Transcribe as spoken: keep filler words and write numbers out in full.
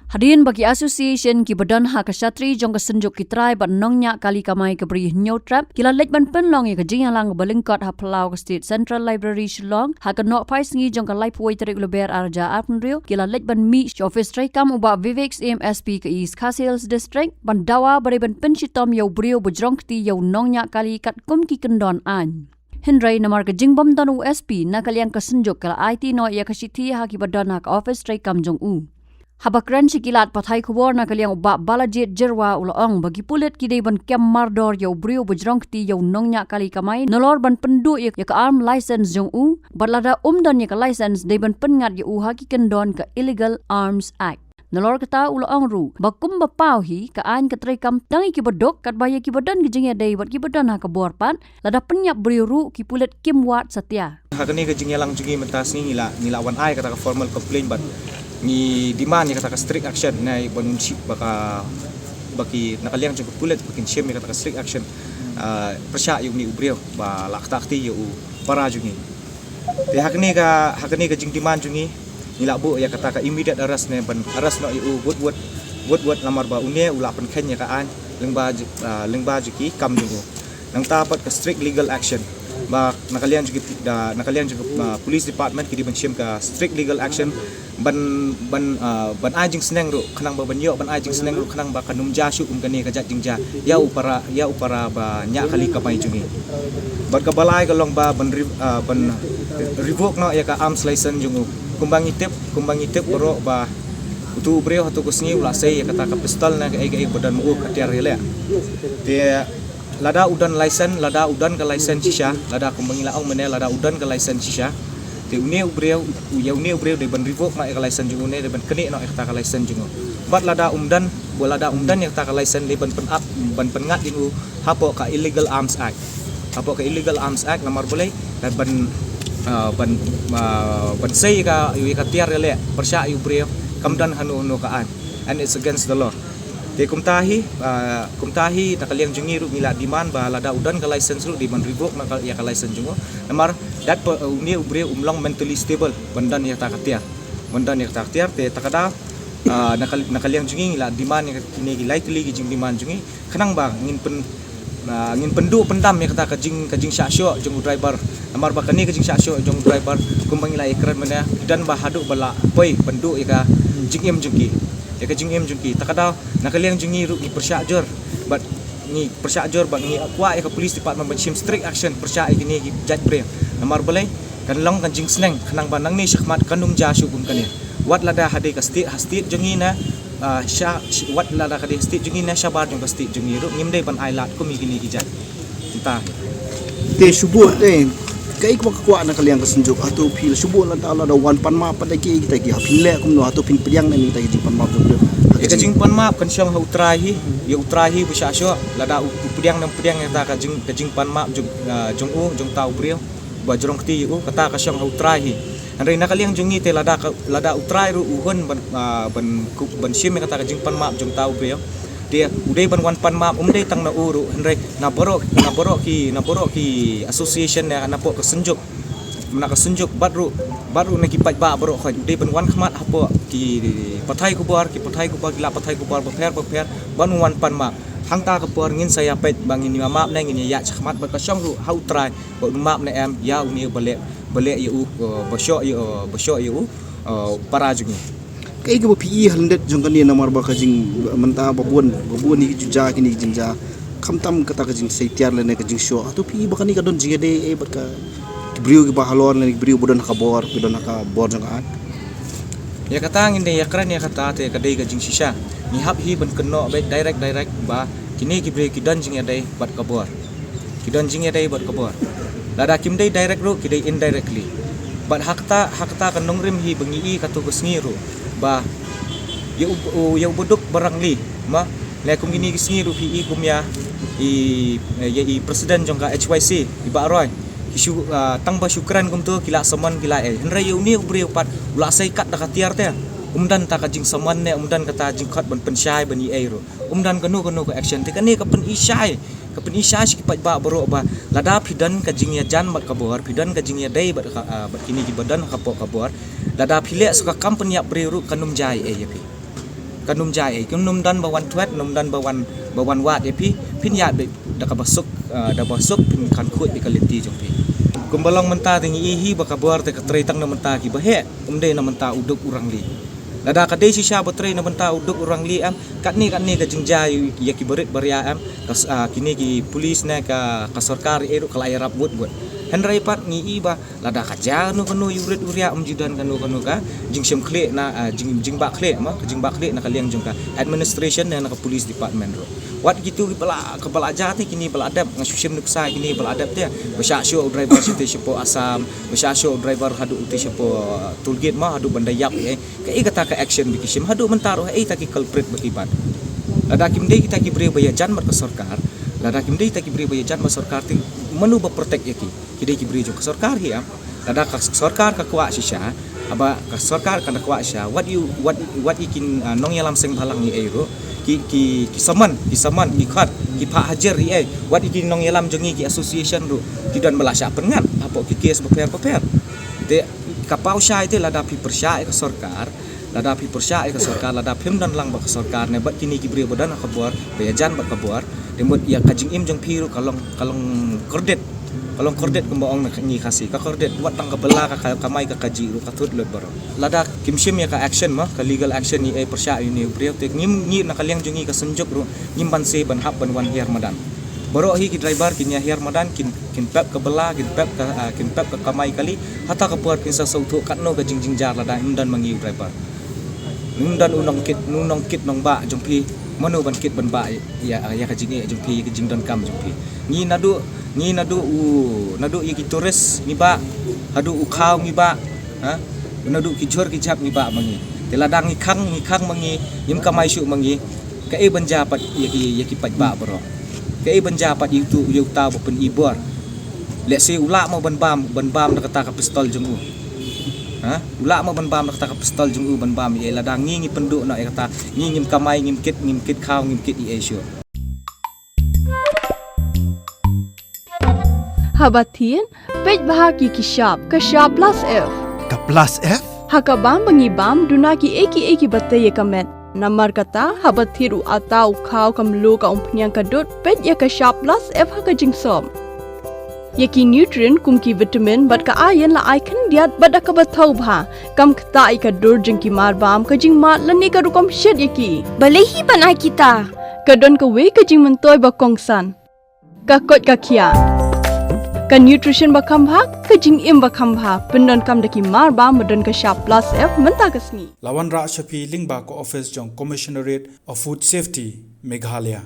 Hadien ba ki association kiba don ha ka shatri jong ka synjuk ki trai bad nongñiah kali kamai ka Bri Hynñiewtrep ki la leit ban pynlong ïa ka jingïalang ba lyngkot ha phyllaw ka State Central Library Shillong ha ka nohphaisngi jong ka laiphew tarik u Lber arhajar arphew hynriew, ki la leit ban mih sha office treikam u Bah Vivek Syiem, S P ka East Khasi Hills District, ban dawa ba dei ban pynshitom ïa u briew ba jrong kti ïa u nongñiah kali katkum ki kyndon aiñ. Hynrei namar ka jingbym don u S P, na ka liang ka synjuk ka la aiti noh ïa ka shithi ha kiba don ha ka office treikam jong u. Haba kren sha ki lad pathai khubor, na ka liang u Bah Balajied Jyrwa u la ong ba ki pulit ki dei ban kem mardor ïa u briew ba jrong kti ïa u nongñiah kali kamai nalor ban pynduh ïa, ïa ka arm license jong u, bad lada um don ïa ka license dei ban pynngat ïa u ha ki kyndon ka Illegal Arms Act. Nalor kata u la ong ruh ba kumba paw hi, ka aiñ ka treikam tang ïa kiba duk, katba ïa kiba don ki jingïadei bad kiba don ha ka bor pat, lada pynïap briew ruh ki pulit kim wad satia. Ha kane ka jingïalang jong ngi mynta sngi ngi la, ngi la wan ai kata ka formal complaint bad ngi demand ïa kata ka strict action, ne ban un shim ba ka, ba ki na ka liang jong ka pulit ba kin shim ïa kata ka strict action, ah, pyrshah ïa une u briew ba la kata kti ïa u para jong ngi. Te ha kane ka, ha kane ka jingdemand jong ngi, ngi la buh ïa kata ka immediate arrest ne ban arrest noh ïa u wut wut, wut wut namar ba une u la pynkheiñ ïa ka aiñ lyngba ji-, ah, lyngba jong ki kam jong u. Nangta pat ka strict legal action. Ba na ka liang jong ki, da, na ka liang jong ki, ah, police department ki dei ban shim ka strict legal action ban, ban, ah, ban ai jingsneng ruh khnang ba ban ïoh ban ai jingsneng ruh khnang ba kan ym jia shuh kum kane ka jait jingjia ïa u para, ïa u para ba ñiah kali kamai jong ngi. Bad kaba lai ka long ba ban re-, ah, ban revoke noh ïa ka arms license jong u. Kumba ngi tip, kumba ngi tip baroh ba utu u briew hato ka sngi u la sei ïa kata ka pistol ne kaei kaei ba don ma u ka tiar ïaleh. Te lada u don license, lada u don ka license shisha, lada kumba ngi la ong mynne lada u don ka license shisha. Te une u briew, u, ïa une u briew dei ban revoke noh ïa ka license jong u ne dei ban knieh noh ïa kata ka license jong u. Bad lada um don, ba lada um don ïa kata ka license dei ban pyn-up, ban pynngat ïa u hapoh ka Illegal Arms Act. Hapoh ka Illegal Arms Act namar balei, dei ban, ah, ban, ah, ban sei ïa ka, ïa ka tiar ïaleh pyrshah ïa u briew, kam don hano hano ka aiñ. And it's against the law. Te kumta hi, ah, kumta hi na ka liang jong ngi ruh ngi la demand ba lada u don ka license ruh dei ban revoke noh ka, ïa ka license jong u. Namar dat pa, uh, une u briew um long mentally stable ban don ïa kata ka tiar. Ban don ïa kata ka tiar te ta ka daw, ah, na ka, na ka liang jong ngi ngi la demand ïa kine ki lai tylli ki jingdemand jong ngi khnang ba ngin pyn, ah, ngin pynduh pyndam ïa kata ka jing, ka jingshah shoh jong u driver. Namar ba kane ka jingshah shoh jong u driver kumba ngi la ïakren mynne, don ba haduh ba la poi pynduh ïa ka jingim jong ki. Ïa ka jingim jong ki. Ta ka daw na ka liang jong ngi ruh ngi pyrshah jur bad ngi pyrshah jur bad ngi kwah ïa ka police department ban shim strict action pyrshah ïa kine ki jait briew. Namar balei, kan long ka jingsneng khnang ba nangne shakhmat kan ym jia shuh kum kane. Wat lada ha dei ka state, ha state jong ngi ne, ah, sha, sh-, wat lada ka dei state jong ngi ne shabar jong ka state jong ngi ruh ngim dei ban ai lad kum ïa kine ki jait. Mynta. Te shu bud te, kaei kaba ka kwah na ka liang ka synjuk, hato phi la shu bud lada, lada wan pan map pat da kiei kita ki, ha phin leh kumno, hato phin pdiang ne kita ki jingpan map jong u? Ïa ka jingpan map kan shong ha u trai hi, ïa u trai hi ba shah shoh, lada u, u pdiang ne em pdiang ïa kata ka jing, ka jingpan map jong, ah, jong u, jong uta u briew ba jrong kti ïa u, kata ka shong ha u trai hi. Hynrei na ka liang jong ngi te lada ka, lada u trai ruh u hun ban, ah, ban ku-, ban shim ïa kata ka jingpan map jong uta u briew. Te u dei ban wan pan map, um dei tang na u ruh, hynrei na baroh, na baroh ki, na baroh ki association ne napoh ka synjuk. Na ka synjuk bad ruh, bad ruh na ki paidbah baroh khoit. U dei ban wan khmat hapoh ki pathai khubor, ki pathai khubor, ki lad pathai khubor bapher bapher, ban wan pan map. Hangta ka por ngin sa ïa peit ba ngin ïa map ne ngin ïa ïaid shakhmat bad ka shong ruh ha u trai ba un map ne em ïa une ba leh, ba leh ïa u, uh, ba shoh ïa, uh, ba shoh ïa u, uh, para jong ngi. Kaei kaba phi i ha lyndet jong kane namar ba ka jing mynta ba bun, ba bun hi ki jingjia kine ki jingjia. Khamtam kata ka jingsei tiar lane ka jingshoh. Hato phi i ba kane ka don jingïadei ei bad ka, ki briew kiba halor lane ki briew ba don ha ka bor, ba don ha ka bor jong ka aiñ? Ïa kata ngin dei ïakren ïa kata te ka dei ka jingshisha. Ngi hap hi ban kynnoh beit direct direct ba kine ki briew ki don jingïadei bad ka bor. Ki don jingïadei bad ka bor. Lada kim dei direct ruh ki dei indirectly. Bad ha kata, ha kata ka nongrim hi ba ngi i kato ka sngi ruh ba ïa u, u, ïa u ba duk ba rangli. Ma, lei kum kine ki sngi ruh phi i kum ïa i, ïa i president jong ka H Y C, i Bah Roy. Ki shu, ah, tang ba shu kren kumto ki la summon ki la ei. Hynrei ïa une u briew pat u la sei kat da ka tiar te. Um don ta ka jingsummon ne um don kata jingkhot ban pynshai ban ïa ei ruh. Um don kano kano ka action te kane ka pynshai. Ka pynshai sha ki paidbah baroh ba lada phi don ka jingïajan bad ka bor, phi don ka jingïadei bad ka, ah, bad kine kiba don hapoh ka bor, lada phi leh sa ka kam pynïap briew ruh kan ym jia ei ïa phi. Kan ym jia ei, kan ym don ba wan thwet, ym don ba wan, ba wan wad ïa phi, phin ïa da kaba suk, da ba suk phin khan khuid ïa ka lynti jong phi. Kumba long mynta te ngi i hi ba ka bor te ka trei tang na mynta ki ba heh, um dei na mynta u duk u rangli. Lada ka dei shisha ba trei na mynta u duk u rangli em, katne katne ka jingjia ïa ki barit baria em, ka kine ki police ne ka, ka sorkar ei ruh ka la ïarap wut wut. Hynrei pat ngi i ba lada ka jia kano kano ïa u rit u riah, um ju don kano kano ka jingshim khlieh na, jing, jingbah khlieh ma, ka jingbah khlieh na ka liang jong ka administration ne na ka police department ruh. Wat kito ki ba la, ka ba la jia te kine ba la dep, nga shu shim nuksa kine ba la dep te. Ba shah shuh u driver sha te shapoh Assam, ba shah shuh u driver haduh u te shapoh toll gate ma, haduh ban da ïap ei. Kaei kata ka action ba ki shim haduh mynta ruh, ei ta ki culprit ba ki bat. Lada kim dei kita ki briew ba ïajan bad ka sorkar, lada kim dei kita ki briew ba ïajan bad sorkar te mano ba protect ïa ki? Ki dei ki briew jong ka sorkar hi em. Lada ka sorkar ka kwah shisha, haba ka sorkar ka da kwah shisha, wat ïa u, wat, wat ïa ki nongïalam seng bhalang ei ruh, ki, ki, ki summon, ki summon, ki khot, ki phah hajir ei, wat ïa ki nongïalam jong ngi ki association ruh, ki don ba la shah pynngat hapoh ki case bapher bapher. Te ka paw shai te lada phi pyrshah ïa ka sorkar, lada phi pyrshah ïa ka sorkar, lada phim don lang bad ka sorkar ne bad kine ki briew ba don ha ka bor, ba ïajan bad ka bor, te mut ïa ka jingim jong phi ruh ka long, ka long kordit. Ka long kordit kumba ong na ngi Khasi, ka kordit, wat tang ka bylla ka, ka kamai ka kajih ruh ka thut lut baroh. Lada kim shim ïa ka action ma, ka legal action ïa ei pyrshah ïa une u briew te ngi, ngi na ka liang jong ngi ka Synjuk ruh ngim banse ban hap ban wan hiar madan. Baroh hi ki driver kin ïa hiar madan, kin, kin pep ka bylla, kin pep ka, kin pep ka kamai kali. Hata ka por kin sa sngewthuh katno ka jingjynjar lada ym don ma ngi u driver. Ym don u nongkit, u nongkit nongbah jong phi, mano ban kit ban bah ïa, ïa ka jingeh jong phi, ïa ka jingdonkam jong phi. Ngi naduh, ngi naduh u, naduh ïa ki tourist ngi bah, haduh u khaw ngi bah, ha? Naduh ki jhur ki jhep ngi bah ma ngi. Te lada ngi khang, ngi khang ma ngi, ngim kamai shuh ma ngi. Kaei ban jia pat ïa ki, ïa ki paidbah baroh? Kaei ban jia pat ïa utu, ïa uta ba pyn-i bor? Lehse u lah mo ban bam, ban bam da kata ka pistol jong u. Ha? U lah mo ban bam da kata ka pistol jong u ban bam ïa ei, lada ngi ngi pynduh noh ïa kata, ngi ngim kamai, ngim kit, ngim kit khaw, ngim kit ïa ei shuh. Haba thied, peit bha ïa ki shap, ka shap plus F. Ka plus F? Ha ka bam ba ngi bam, duna kiei kiei kiba tei ïa ka met. Namar kata, haba thied u atta, u khaw, ka mluh, ka umphniang, ka dud, peit ïa ka shap plus F ha ka jingsop. Ïa ki nutrient kum ki vitamin bad ka iron la ai khyndiat bad da kaba thaw bha. Kam ktah ïa ka dur jong ki marbam, ka jingmad lane ka rukom shet ïa ki. Balei hi ban ai kita? Ka don kawei ka jingmyntoi ba kongsan. Ka koit ka khiah. Ka nutrition ba kham bha, ka jingim ba kham bha. Pyndonkam da ki marbam ba don ka shap plus F mynta ka sngi. La wanrah sha phi lyngba ka office jong Commissionerate of Food Safety, Meghalaya.